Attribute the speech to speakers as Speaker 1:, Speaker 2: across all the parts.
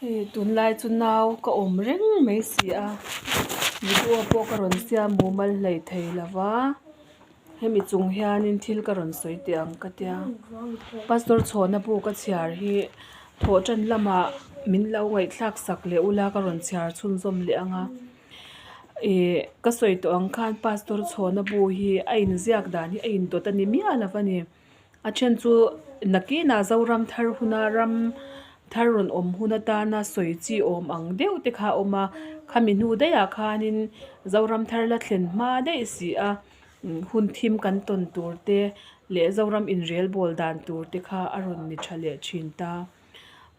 Speaker 1: Hei tunlai chu nau ka awm reng mai si a video pawh ka rawn siam mumal hlei thei lo va hemi chung hianin thil ka rawn sawi teh ang ka tia pastor chhawna bu ka chhiar hi thawh tan lamah min lo ngaihthlak sak leh ula ka rawn chhiar chhunzawm leh ang a ih ka sawi tawh ang khan pastor chhawna bu hi a inziak dan hi a indawt a ni miah lo a ni. A then chu nakinah Zoram thar huna ram thar rawn awm hun atana sawi chi awm ang deuh te kha a awm a, khami hnu daihah khanin Zoram thar la thlen hma daih si a, hun thim kan tawn tur te leh Zoram inrel bawl dan tur te kha a rawn ni tha leh thin ta.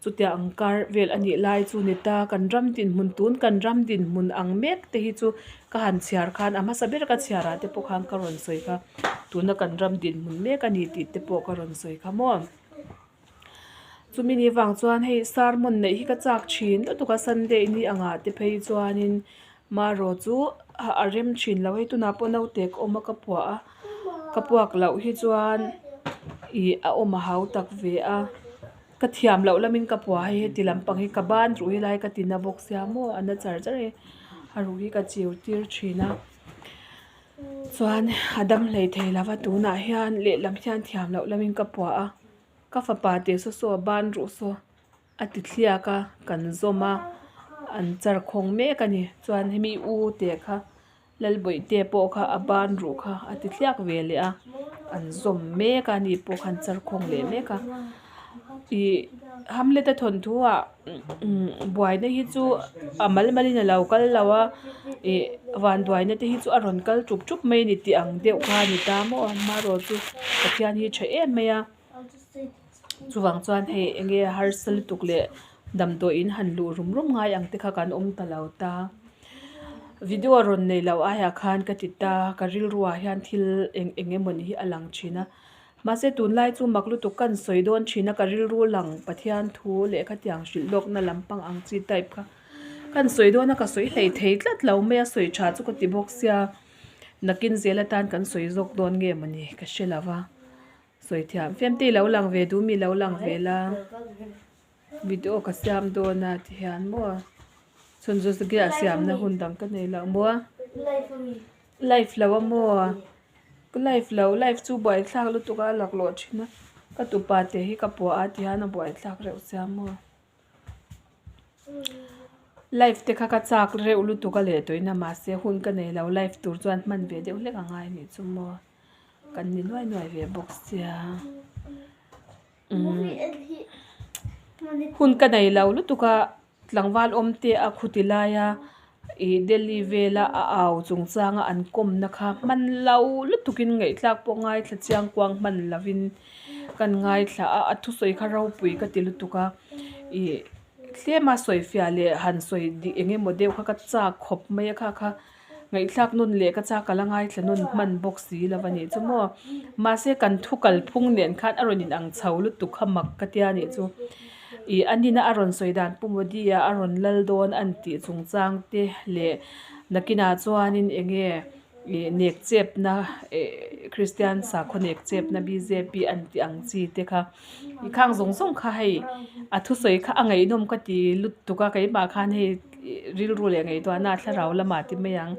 Speaker 1: Chutia ang kar vel a nih lai chu ni ta, kan ram dinhmun tun kan ram dinhmun ang mek te hi chu ka han chhiar khan a hmasa ber ka chhiar ah te pawh khan ka rawn sawi kha tuna kan ram dinhmun mek a ni tih te pawh ka rawn sawi kha maw. Chumi ni vang chuan hei sermon neih hi ka chak thin lutuk a Sunday ni angah te phei chuanin marawh chu a rem thin lo hei tunah pawh naute ka awm a ka puah a ka puak loh hi chuan ih a awm a hau tak ve a ka thiam loh lamin ka puah hei heti lampang hi ka ban ruh hi lai ka ti na bawk sia maw a na char char e a ruh hi ka chiu tir thin a chuan a dam hlei thei lo va tunah hian lehlam hian thiam loh lamin ka puah a ka fapa te saw saw a ban ruh saw. A ti thliak a kan zawm a an char khawng mek a ni chuan hemi u te kha Lalbawihte pawh kha a ban ruh kha a ti thliak ve leh a an zawm mek a ani pawh kha an char khawng leh mek a ih Hamlet-a thawnthu ah buaina hi chu a mal mal in a lo kal lo a ih vanduaina te hi chu a rawn kal tup tup mai a ni tih ang deuh kha a ni ta maw amaherawh chu Pathian hi tha em mai a. Chuvang chuan hei eng nge harsa lutuk leh damdawiin han luh rum rum ngai ang te kha kan awm ta lo ta. Video rawn nei loh aiah khan ka ti ta, ka rilruah hian thil eng eng emawni hi a lang thin a. Mahse tunlai chu mak lutuk kan sawi dawn thin a, ka rilru lang Pathian thu leh khatiang hrilh lawkna lampang ang chi type kha kan sawi dawn a, ka sawi hlei thei tlat lo mai a, sawi tha chu ka ti bawk sia. Nakin zel atan kan sawi zawk dawn nge mawni ka hre lo va. Sawi thiam fiam te i lo lang ve duh mi lo lang ve la video ka siam dawn a ti hian maw chhun chu sakhi ah siam na hun dang ka nei lo maw live lo a maw ka live lo live chu buaithlak lutuk a laklawh thin a ka tupa te hi ka puah a ti hian a buaithlak reuh sia maw. Live te kha ka chak reuh lutuk a leh tawhin a mahse hun ka nei lo live tur chuan hman ve deuh hlek a ngai a nih chu maw kan ni nuai nuai ve bawk sia umm hun ka nei lo lutuk a tlangval awm te a khuti laia ih Delhi vela a au chungchanga an kawmna kha hman lo lutukin ngaihthlak pawh ngaithla chiang kuang hman lovin kan ngaithla a a thusawi kha ropui ka ti lutuk a ih tlema sawi fiah leh han sawi dik eng emaw deuh kha ka chak khawp mai a kha kha ngaihthlak nun leh ka chak ka la ngaithla nun hman bawk si lo a nih chu maw mahse kan thu kalphung nen khan a rawn inang chho lutuk kha mak ka tia nih chu ih a nina a rawn sawi dan Pu Modi a a rawn lal dawn an tih chungchang te leh nakinah chuanin eng nge ih nek chepna eh Kristian sakhaw nek chepna bjp an tih ang chi te kha ih khang zawng zawng kha hei a thusawi kha a ngaihnawm ka ti lutuk a keimah khan hei rilru leh ngaihtuahna thlarau lamah ti mai ang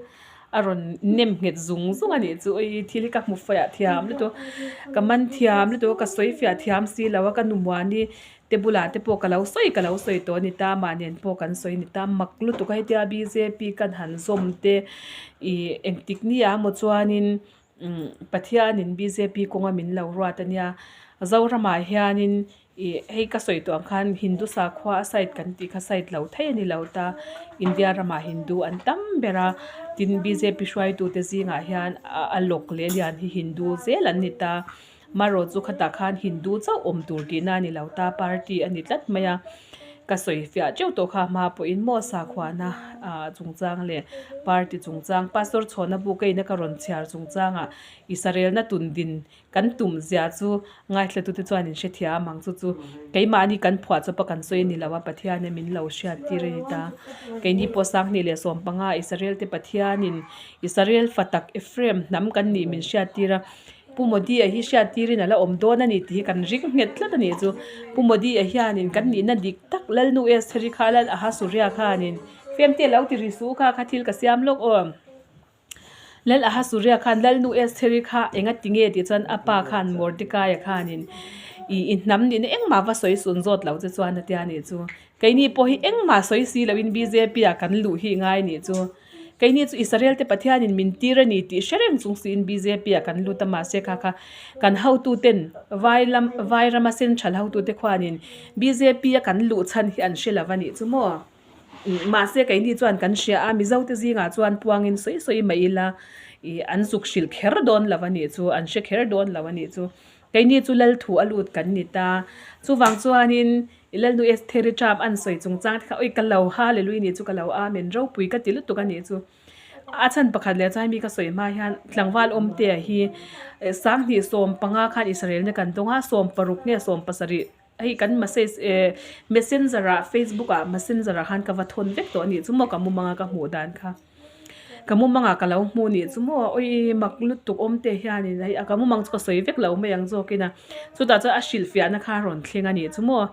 Speaker 1: a rawn nem nghet zung zung a nih chu ui thil hi ka hmu fiah thiam lutuk ka man thiam lutuk a ka sawi fiah thiam si lo a ka nu muani te bulah te pawh ka lo sawi ka lo sawi tawh a ni ta mah nen pawh kan sawi a ni ta mak lutuk a hetia bjp kan han zawm te ih engtik ni ah emaw chuanin umm Pathianin bjp kawnga min lo ruat a nia Zoramah hianin ih hei ka sawi tawh ang khan Hindu sakhua a side kan tih kha side lo thei a ni lo ta India ramah Hindu an tam ber a tin bjp hruaitute zingah hian a lawk leh lian hi Hindu zel an ni ta. Marawh chu khatah khan Hindu chauh awm tur tihna a ni lo ta, party a ni tlat mai a. Ka sawi fiah teuh tawh kha hma pawhin maw sakhuana chungchang leh party chungchang, Pastor Chhawna bu ka ina ka rawn chhiar chungchangah Israelna tun din kan tum zia chu ngaithlatute chuan in hrethiam ang chu chu keimahni kan phuah chawpa kan sawi a ni lo a, Pathianin min lo hriattir a ni ta. Keini pawh Sanghnih leh Sawmpanga Israelte Pathianin Israel fa tak Ephraim hnam kan nih min hriattir a. Pu Modi-a hi hriattirin a la awm dawn a ni tih hi kan ring nghet tlat a nih chu. Pu Modi-a hianin kan nihna dik tak Lalnu Estheri kha Lal Ahasuria khanin Femte lo ti ri suh kha kha thil ka siam lawk aw. Lal Ahasuria khan Lalnu Estheri kha enga ti nge tih chuan a pa khan Mordekaia khanin i i hnam nihna engmah va sawi sun zawt lo che chuan a tia nih chu. Keini pawh hi engmah sawi si loin bjp ah kan luh hi ngai nih chu. Keini chu Israel te Pathianin min tir a ni tih hre reng chung siin bjp ah kan lut a mahse kha kha kan hotuten vai lam vai rama central hotute khuanin bjp a kan luh chhan hi an hre lo a nih chu maw. Mahse keini chuan kan hria a Mizo te zingah chuan puangin sawi sawi mai ila ih an zuk hrilh kher dawn lo a nih chu an hre kher dawn lo a nih chu. Keini chu lal thu a lut kan ni ta. Chuvang chuanin I Lalnu Estheri ṭap an sawi chungchang te kha awi ka lo Hallelui nih chu ka lo Amen ropui ka ti lutuk a nih chu. A chhan pakhat leh chuan mi ka sawi hma hian tlangval awmtea hi sanghnih 15 khan Israel na kan dawng a, 16 nge 17 hei kan message eh messenger ah facebook ah messenger ah khan ka va thawn vek tawh a nih chu maw ka mumanga ka hmuh dan kha. Ka mumangah ka lo hmu nih chu maw awi mak lutuk awm te hianin hei a ka mumang chu ka sawi vek lo mai ang zawkin a chutah chuan a hrilhfiahna kha a rawn thleng a nih chu maw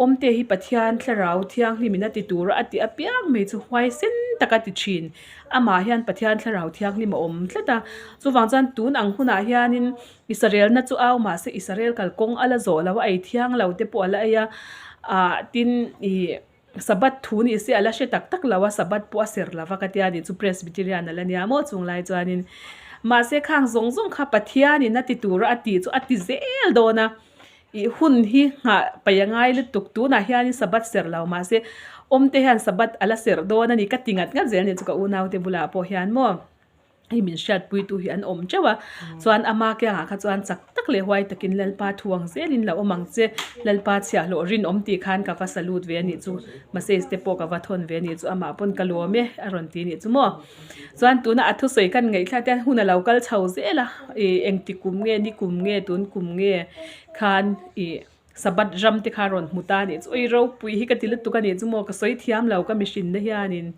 Speaker 1: awmte hi Pathian thlarau thianghlimin a ti tur a a ti apiang mai chu huaisen tak a ti thin amah hian Pathian thlarau thianghlim a awm tlat a chuvang chuan tun ang hunah hianin Israel na chu au mahse Israel kalkawng a la zawh lo a ei thiang lo te pawh a la ei a ah tin ih. Sabbath thu ni se a la hre tak tak lo a, Sabbath pawh a ser lo va ka tia nih chu Presbyterian a la nia maw chung lai chuanin. Mahse khang zawng zawng kha Pathianin a ti tura a tih chu a ti zel dawn a, ih hun hi nghah paih a ngai lutuk tunah hianin Sabbath ser lo mahse awmte hian Sabbath a la ser dawn a ni ka ti ngat ngat zel nih chu ka unaute bulah pawh hian maw. Hei min hriatpuitu hi an awm teuh a, chuan ama kiangah kha chuan chak tak leh huai takin Lalpa thu ang zelin lo awm ang che, Lalpa chhiahhlawh rinawm tih khan ka va salute ve a nih chu, message te pawh ka va thawn ve a nih chu, amah pawn ka lawm e a rawn ti a nih chu maw. Chuan tuna a thusawi kan ngaihthlak te hian hun a lo kal chho zel a, ih engti kum nge, ni kum nge, tun kum nge khan ih Sabbath ram te kha a rawn hmu ta a nih chu, ui ropui hi ka ti lutuk a nih chu maw, ka sawi thiam lo ka mihrinna hianin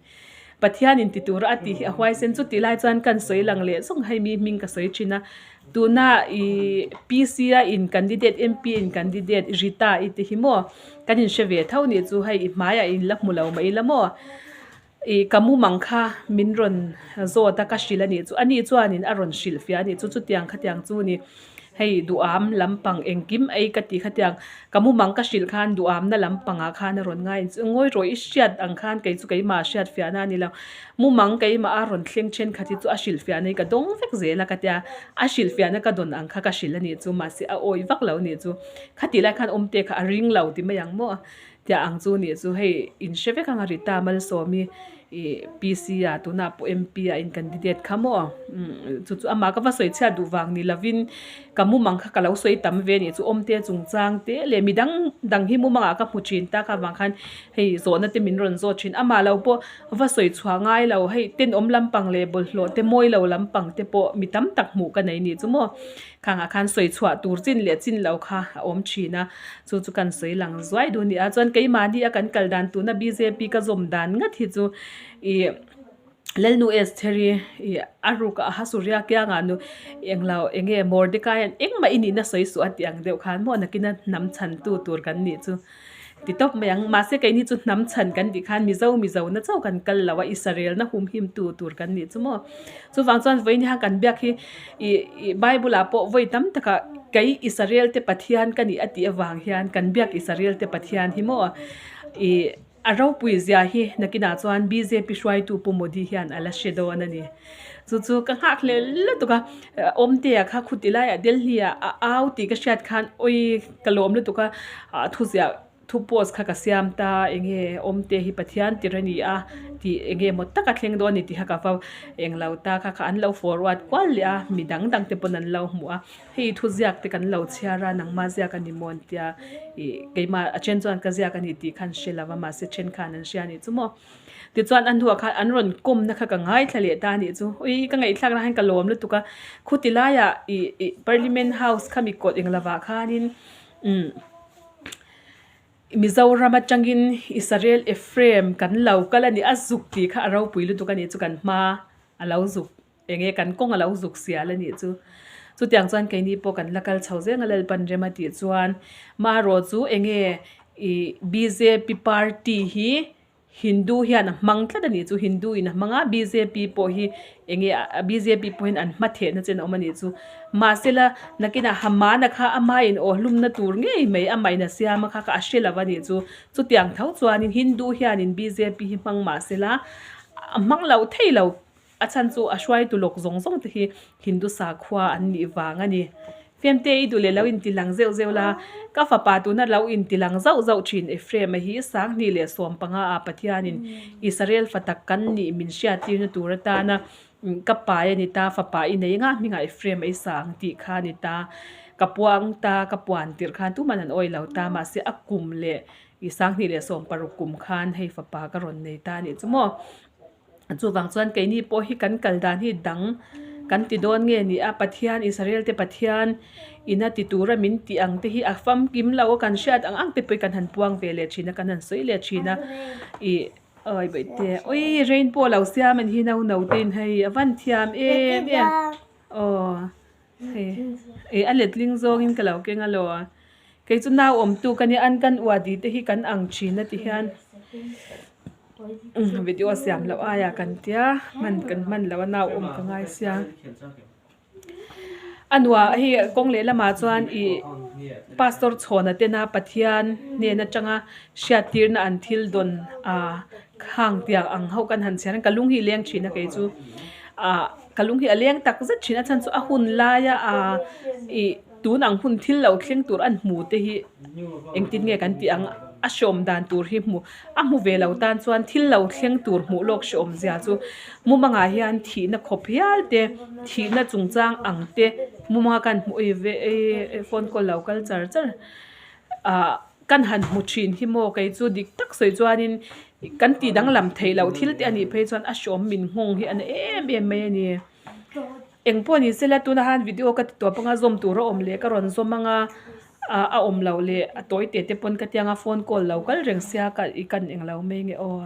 Speaker 1: Pathianin ti tura a tih hi a huaisen chu tih lai chuan kan sawi lang leh zawng hei mi hming ka sawi thin a, tuna ih PC a in candidate MP in candidate Rita i te hi maw kan inhre ve tho nih chu hei i hmaiah in la hmu lo mai ila maw ih ka mumang kha min rawn zawt a ka hrilh a nih chu ani chuanin a rawn hrilh fiah a nih chu chutiang khatiang chu ni hei duham lampang engkim ei ka tih khatiang ka mumang ka hrilh khan duhamna lampangah khan a rawn ngai chu ngawi rawh i hriat ang khan kei chu keimah hriat fiahna a ni lo mumang keimah a rawn thleng thenkhat hi chu a hrilh fiahna hi ka dawng vek zel a ka tia a hrilh fiahna ka dawn ang kha ka hrilh a nih chu mahse a awih vak lo a nih chu khatih lai khan awmte kha a ring lo ti mai ang maw. Tia ang chu nih chu hei in hre vek ang a Rita Malsawmi ih PC ah tunah pawh MP ah in candidate kha maw umm chu chu amah ka va sawi chhiat duh vang ni lovin ka mumang kha ka lo sawi tam ve nih chu awmte chungchang te leh midang dang hi mumangah ka hmu thin tak avang khan hei zawhna te min rawn zawt thin amah lo pawh va sawi chhuah ngai lo hei tenawm lampang leh bawlhhlawh te mawi lo lampang te pawh mi tam tak hmuh ka nei nih chu maw. Khangah khan sawi chhuah tur chin leh chin lo kha a awm thin a, chu chu kan sawi lang zuai duh a ni a. Chuan keimahni a kan kal dan tuna bjp ka zawm dan ngat hi chu ih Lalnu Estheri ih a ruk a Hasuria kiangah nu englo eng nge Mordecai an engmah i nihna sawi suh a tih ang deuh khan maw nakina hnam chhantu tur kan nih chu ti tawp mai ang. Mahse keini chu hnam chhan kan tih khan Mizo Mizo na chauh kan kal lo a, Israel na humhim tu tur kan nih chu maw. Chuvang chuan vawiin hian kan biak hi ih ih Bible ah pawh vawi tam takah kei Israel te Pathian ka nih a tih avang hian kan biak Israel te Pathian hi maw ih a ropui zia hi nakinah chuan bjp hruaitu Pu Modi hian a la hre dawn a ni. Chu chu ka nghak hlel lutuk a Awmtea kha khuti laiah Delhi ah a au tih ka hriat khan awi ka lawm lutuk a ah thuziah Thu post kha ka siam ta, enge awmte hi Pathian tir a ni a tih enge maw taka thleng dawn a ni tih kha ka va englo ta kha kha an lo forward kual leh a, mi dang dang te pawn an lo hmu a, hei thu ziak te kan lo chhiar a nangma ziak a ni maw an tia ih keimah a then chuan ka ziak a ni tih kha an hre lo va mahse then khan an hria a nih chu maw. Tichuan a hnuah khan an rawn kawmna kha ka ngaithla leh ta a nih chu, ui ka ngaihthlak na khan ka lawm lutuk a, khuti laiah ih ih parliament house kha mi kawt englovah khanin umm. Mizoram atangin Israel Ephraim kan lo kal a ni, a zuk tih kha a ropui lutuk a nih chu kan hma a lo zuk eng nge kan kawng a lo zuk sial a nih chu. Chutiang chuan keini pawh kan la kal chho zel a Lalpan rem a tih chuan marawh chu enge ih bjp party hi Hindu hian a hmang tlat a nih chu Hindu in a hmang a bjp pawh hi enge bjp pawhin an hma thehna chen a awm a nih chu mahsela nakinah Hamana kha amahin aw hlumna tur ngei mai amahin a siam a kha kha a hre lo a nih chu chutiang tho chuanin Hindu hianin bjp hi hmang mahsela a hmang loh thei lo. A chhan chu a hruaitu lawk zawng zawng te hi Hindu sakhua an nih vang a ni. Fiamte i duh leh lo inti lang zeuh zeuh la, ka fapa tuna lo inti lang zauh zauh thin Ephraim-a hi 2015 ah Pathianin Israel fa tak kan nih min hriattirna tur atana ka pai a ni ta, fapa i nei nga hmingah Ephraim-a i sa ang tih kha a ni ta. Ka puang ta, ka puan tirh khan tuman an awih lo ta, mahse a kum leh i 2016 kum khan hei fapa ka rawn nei ta a nih chu maw. Chuvang chuan keini pawh hi kan kal dan hi dang kan ti dawn nge ni a, Pathian Israel te Pathian ina ti tura min tih ang te hi a famkim lo a kan hriat ang ang te pawh hi kan han puang ve leh thin a, kan han sawi leh thin a, ih awi baihte awi rain pawh lo siam an hi no no te in hei a van thiam em em aw hei ih a letling zawngin ka lo keng a law kei chu nau awmtu ka nia an kan uadi te hi kan ang thin a ti hian. Video siam loh aia kan tia hman kan hman loh a nau awm ka ngai sia a nuah hei kawng leh lamah chuan ih pastor chhawna tena Pathian hnen atanga hriattirna an thil dawn ah khang tiang ang ho kan han chhiar a ka lung hi a leng thin a kei chu ah ka lung hi a leng tak zet thin a chhan chu a hun laia ah ih. Tun ang hun thil lo thleng tur an hmu te hi engtin nge kan tih ang a hreawm dan tur hi hmu a hmu ve lo tan chuan thil lo thleng tur hmuh lawk hreawm zia chu mumangah hian thihna khawp hial te thihna chungchang ang te mumanga kan hmuh ei ve ei phone call lo kal char char ah kan han hmu thin hi maw kei chu dik tak sawi chuanin kan tih danglam theih loh thil te a nih phei chuan a hreawm min nghawng hi a na em em mai a ni. Eng pawh ni sela tuna han video ka ti tawp anga zawm tur a awm leh ka rawn zawm anga ah a awm loh leh a tawi teh te pawn ka tia anga phone call lo kal reng sia ka i kan englo mai nge aw.